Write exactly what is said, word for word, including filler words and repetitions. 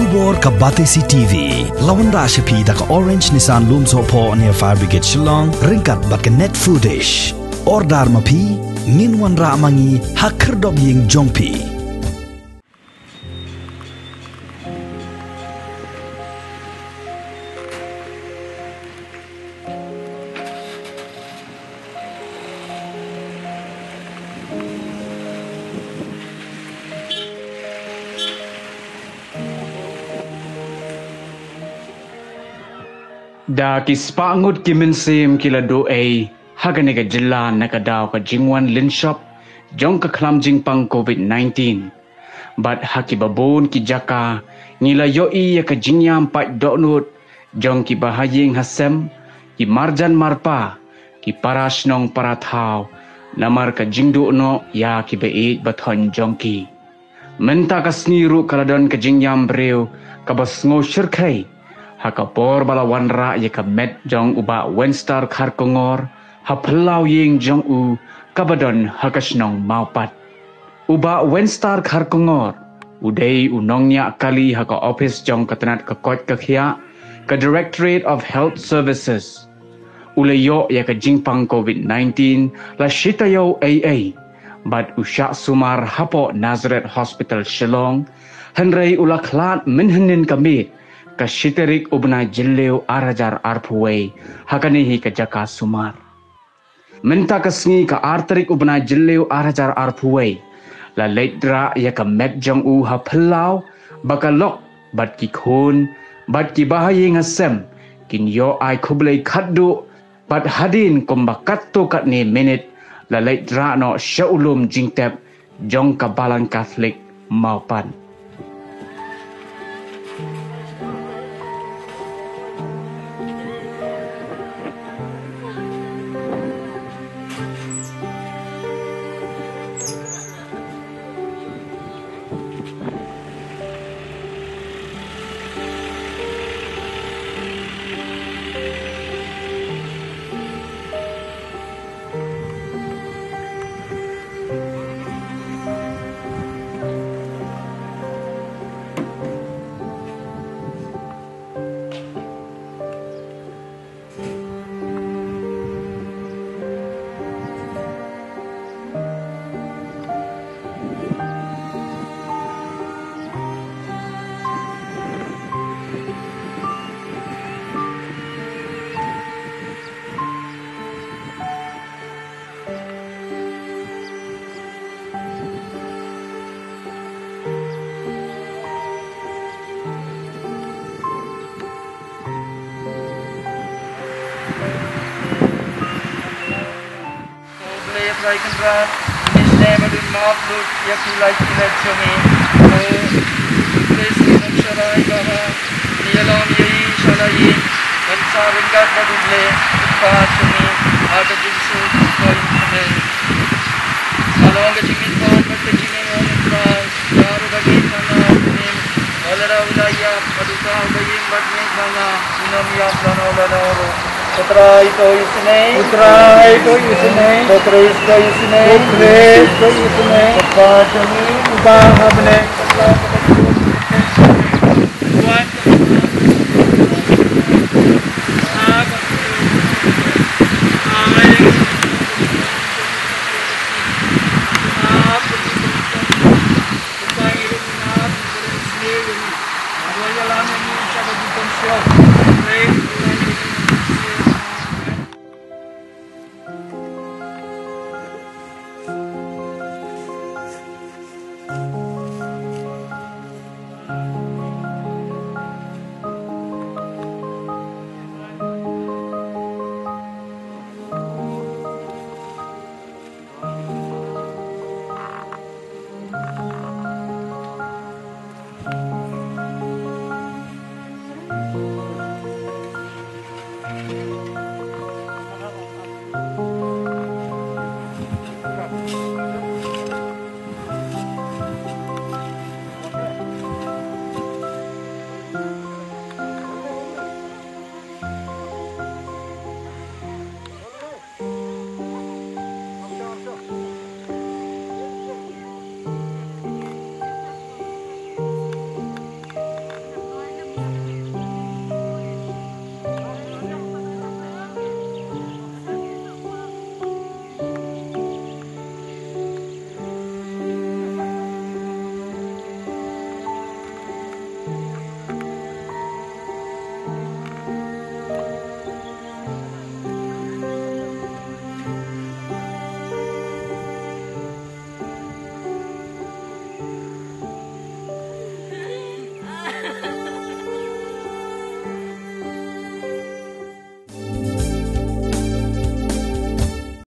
Khubor ka Batesi T V la wanrah sha phi da ka Orange Nissan Lumsohphoh near Fire Brigade Shillong ryngkat bad ka Net Foodish. Order ma phi, ngin wanrah ma ngi ha khyrdop ïing jong phi. Da ki spah ngut ki mynsiem ki la duh ei ha kane ka jylla na ka daw ka jingwan lynshop jong ka khlam jingpang covid nineteen. Bad ha kiba bun ki jaka ngi la ïohi ïa ka jingïam pait dohnud jong kiba ha ïing ha sem, ki marjan marpa, ki para shnong para thaw, namar ka jingduh noh ïa kiba ïeit ba thoiñ jong ki. Mynta ka sngi ruh ka la don ka jingïam briew kaba sngew shyrkhei ha ka por ba la wanrah ïa ka met jong u Bah Wenstar Kharkongor ha phyllaw ïing jong u kaba don ha ka shnong Mawpat. U Bah Wenstar Kharkongor u dei u nongñiah kali ha ka ophis jong ka tnat ka koit ka khiah, ka Directorate of Health Services. U la ïoh ïa ka jingpang covid nineteen la shi taïew ei ei bad u shah sumar hapoh Nazareth Hospital Shillong, hynrei u la khlad mynhynnin ka miet ka shi tarik u bnai Jylliew ar hajar arphew wei ha kane hi ka jaka sumar. Mynta ka sngi ka ar tarik u bnai Jylliew ar hajar arphew wei la leit rah ïa ka met jong u ha phyllaw ba ka lok bad ki khun bad kiba ha ïing ha sem kin ïoh ai khublei khatduh. Bad hadien kumba katto katne minit la leit rah noh sha u lum jingtep jong ka Balang Katholik Mawpat. Khublei Trai Kynrad, ine i snem ba dun map lut ïa ki lait ki lait jong ngi. Ko Khublei Sri Nongshara Iba ha, ïalong ïa i sha la i, ban sa ryngkat bad u Blei u Kpa jong ngi ha ka jingsuk jingkoit jong ngi. Ka long ka jingmihpat bad ka jingmihpat u Trai. Ïa ruh ba ngeit ba nga u Mynsiem, ba lada u la ïap, bad uta uba ïeng bad ngeit ba nga, un ym ïap lano lano ruh. Ko Trai to isynei. Ko Trai to isynei. Ko Khrist to isynei. Ko Khrist to isynei. Ko Kpa jong ngi. Ko Kpa ha bneng.